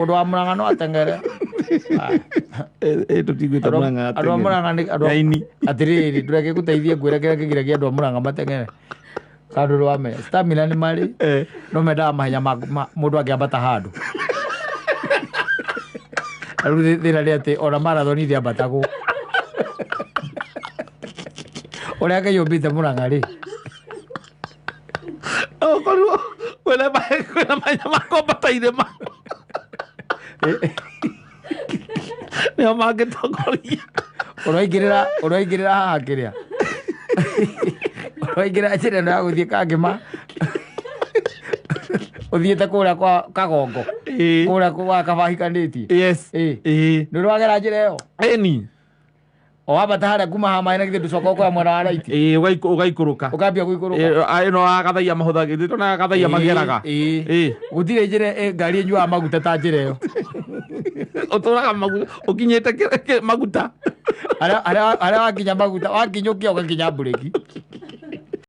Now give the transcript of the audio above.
Mũndũ wa Mũrang'a no ateng'ere. Tũtiguĩte Mũrang'a. Andũ a Mũrang'a nĩ andũ Nyaini. Atĩrĩrĩ, ndũreke ngũteithie ngwĩre kĩrĩa kĩgiragia andũ a Mũrang'a mateng'ere. Kandũ rwame stamina nĩ marĩ, no mendaga mahenya mũndũ angĩambata handũ. Na rĩu thĩna nĩ atĩ ona marathon ndĩambatagwo. Ũrĩa Ngai ũmbĩte Mũrang'a rĩ, Okorwo kwĩna mahenya ma kwambata irĩma nĩo mangĩtongoria. Ũraingĩrĩra haha kĩrĩa ũraingĩrĩra njĩra ĩno ya gũthiĩ Kangĩma, ũthiĩte kũrĩa kwa Kagongo, kũrĩa kwa Kabahikanĩtie. Nĩ ũrwagera njĩra ĩyo? Ĩni. O wambata harĩa kuma haha maĩ na githĩ ndũcoka ũkoya mwena wa right? Ĩĩ, ũgaikũrũka. Ũkambia gũikũrũka. Ĩno agathaia mahũthagĩra, ĩno agathaia mageraga. Gũtirĩ njĩra ngari ĩnyuaga maguta ta njĩra ĩyo. Ũtũraga maguta ũkinyĩte maguta. Harĩa wakinya maguta, wakinyũkia ũgakinya mburĩki.